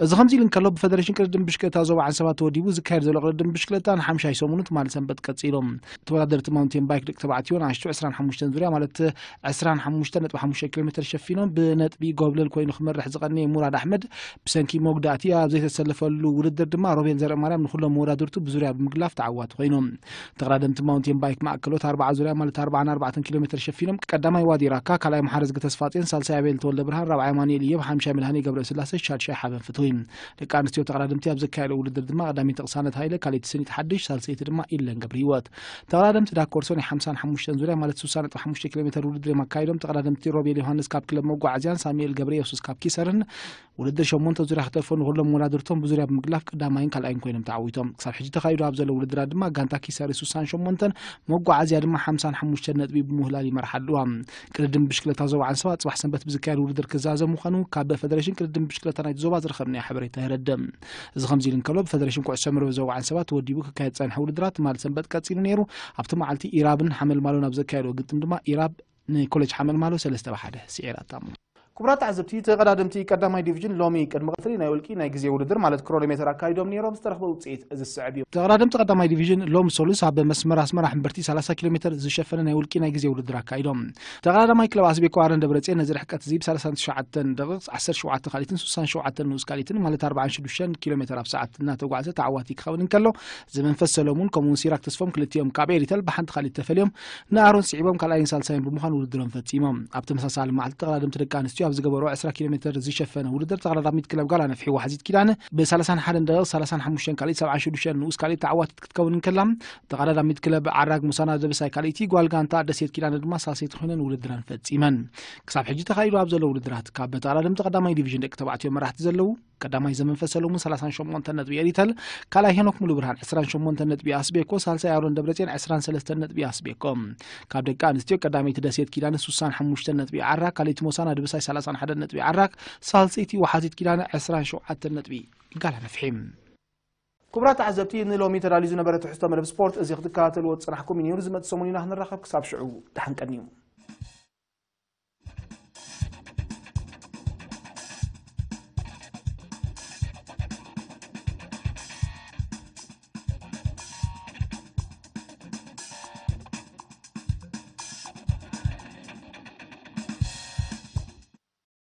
እዚ ከምዚ ኢሉ እንከሎ ብፈደሬሽን ቅድድም ብሽክለታ ዞባ ዓንሰባ ተወዲቡ ዝካየድ ዘሎ ቅድድም ብሽክለታ ንሓምሻይ ሰሙኑ ትማሊ ሰንበት ቀጺሉ። ተወዳደርቲ ማውንቴን ባይክ ደቂ ተባዕትዮ ንኣሽቱ ዕስራን ሓሙሽተን ዙርያ ማለት ዕስራን ሓሙሽተን ነጥቢ ሓሙሽተ ኪሎ ሜትር ሸፊኖም ብነጥቢ ጎብለል ኮይኑ ክመርሕ ዝቐነየ ሙራድ ኣሕመድ ብሰንኪ መጉዳእቲ ኣብ ዘይተሰለፈሉ ውድድር ድማ ሮቤል ዘርአማርያም ንኩሎም መወዳድርቱ ብዙርያ ብምግላፍ ተዓዋቲ ኮይኑ። ተቐዳደምቲ ማውንቴን ባይክ ማእከሎት ኣርባዓ ዙርያ ማለት ኣርባዓን ኣርባዕተን ኪሎ ሜትር ሸፊኖም ቀዳማይ ዋዲ ራካ፣ ካልኣይ መሓረዝ ገብረተስፋጼን ሳልሳይ ኣቤል ተወልደብርሃን ራብዓይ ኣማኑኤል እዮብ ሓምሻይ መድሃኔ ገብረስላሴ ሻድሻይ ሓበን ፍትዊ። ደቂ ኣንስትዮ ተቐዳደምቲ ኣብ ዘካየደኦ ውድድር ድማ ቀዳመይቲ ቅሳነት ሃይለ፣ ካልኣይቲ ስኒት ሓድሽ፣ ሳልሰይቲ ድማ ኢለን ገብረህይወት። ተቐዳደምቲ ዳኮርሶ ናይ ሓምሳን ሓሙሽተን ዙርያ ማለት ስሳ ነጥቢ ሓሙሽተ ኪሎ ሜትር ውድድር እዮም ኣካይዶም። ተቐዳደምቲ ሮቤል ዮሃንስ ካብ ክለብ መጓዓዝያን ሳሙኤል ገብረየሱስ ካብ ኪሰርን ውድድር ሸሞንተ ዙርያ ክተርፎ ንኹሎም መወዳድርቶም ብዙርያ ብምግላፍ ቀዳማይን ካልኣይን ኮይኖም ተዓዊቶም። ክሳብ ሕጂ ተኻይዱ ኣብ ዘሎ ውድድራት ድማ ጋንታ ኪሰሪ ስሳን ሸሞንተን መጓዓዝያ ድማ ሓምሳን ሓሙሽተን ነጥቢ ብምውህላል ይመርሓ ኣለዋ። ቅድድም ብሽክለታ ዞባ ዓንሰባ ጽባሕ ሰንበት ብዝካየድ ውድድር ክዛዘም ምዃኑ ካብ ፈደሬሽን ቅድድም ብሽክለታ ናይቲ ዞባ ዝረኸብናዮ ሓበሬታ የረድእ። እዚ ከምዚ ኢሉ እንከሎ ብፈደሬሽን ኩዕሶ መርበብ ዞባ ዓንሰባ ተወዲቡ ክካየድ ዝጸንሐ ውድድራት ትማሊ ሰንበት ቀጺሉ ነይሩ። ኣብቲ መዓልቲ ኢራብን ሓመልማሎን ኣብ ዘካየድዎ ግጥም ድማ ኢራብ ንኮሌጅ ሓመልማሎ ሰለስተ ብ ሓደ ስዒራታ። ክቡራት ተዓዘብቲ፣ ተቐዳደምቲ ቀዳማይ ዲቪዥን ሎሚ ቅድሚ ቀትሪ ናይ ውልቂ ናይ ግዜ ውድድር ማለት ክሮኖሜተር ኣካይዶም ነይሮም። ዝተረኽበ ውፅኢት እዚ ዝስዕብ እዩ። ተቐዳደምቲ ቀዳማይ ዲቪዥን ሎሚ ሰሉስ ኣብ መስመር ኣስመራ ሕምብርቲ ሰላሳ ኪሎ ሜተር ዝሸፈነ ናይ ውልቂ ናይ ግዜ ውድድር ኣካይዶም። ተቐዳዳማይ ክለብ ኣስቤኮ ኣረን ደብረፅዮን ነዚ ርሕቀት እዚ ብ ሰላሳን ትሽዓተን ደቂቕ ዓሰርተ ሸውዓተ ካልኢትን ስሳን ሸውዓተን ንኡስ ካልኢትን ማለት ኣርባዓን ሽዱሽተን ኪሎ ሜተር ኣብ ሰዓት እናተጓዕዘ ተዓዋቲ ክኸውን እንከሎ፣ ዘመንፈስ ሰለሙን ከምኡውን ሲራክ ተስፎም ክልቲኦም ካብ ኤሪተል ብሓንቲ ካልኢት ተፈልዮም ንኣሮን ስዒቦም ካልኣይን ሳልሳይን ብምዃን ውድድሮም ፈጺሞም። ኣብ ተመሳሳሊ መዓልቲ ተቐዳደምቲ ደቂ ኣንስትዮ ኣብ ዝገበሮ ዕስራ ኪሎ ሜተር ዝሸፈነ ውድድር ተቐዳዳሚት ክለብ ጋላ ነፍሒ ዋሕዚት ኪዳነ ብ ሰላሳን ሓደን ደቂቕ ሰላሳን ሓሙሽተን ካልኢት ሰብዓን ሽዱሽተን ንኡስ ካልኢት ተዓዋቲት ክትከውን እንከላ፣ ተቐዳዳሚት ክለብ ዓራግ ሙሳና ደበሳይ ካልኣይቲ፣ ጓል ጋንታ ደሴት ኪዳነ ድማ ሳልሰይቲ ኮይነን ውድድረን ፈጺመን። ክሳብ ሕጂ ተኻይዱ ኣብ ዘሎ ውድድራት ካብ ተቐዳደምቲ ቀዳማይ ዲቪዥን ደቂ ተባዕትዮ መራሕቲ ዘለዉ ቀዳማይ ዘመንፈስ ሰለሙን ሰላሳን ሸሞንተን ነጥቢ ኤሪተል፣ ካልኣይ ሄኖክ ሙሉ ብርሃን ዕስራን ሸሞንተን ነጥቢ ኣስቤኮ፣ ሳልሳይ ኣሮን ደብረጽዮን ዕስራን ሰለስተን ነጥቢ ኣስቤኮ። ካብ ደቂ ኣንስትዮ ቀዳመይቲ ደሴት ኪዳነ ስሳን ሓሙሽተን ነጥቢ ዓራ፣ ካልኣይቲ ሞሳና ደበሳይ ሰላሳን ሓደን ነጥቢ ዓራ፣ ሳልሰይቲ ዋሓዚት ኪዳነ ዕስራን ሸውዓተን ነጥቢ ጋላ ነፍሒ። ክቡራት ተዓዘብቲ፣ ንሎሚ ተዳልዩ ዝነበረ ትሕዝቶ መደብ ስፖርት እዚ ክትከታተልዎ ዝጸናሕኩም እዩ ነይሩ። ዝመጽእ ሰሙን ኢና ክንራኸብ። ክሳብ ሽዑ ደሓን ቀንዩ።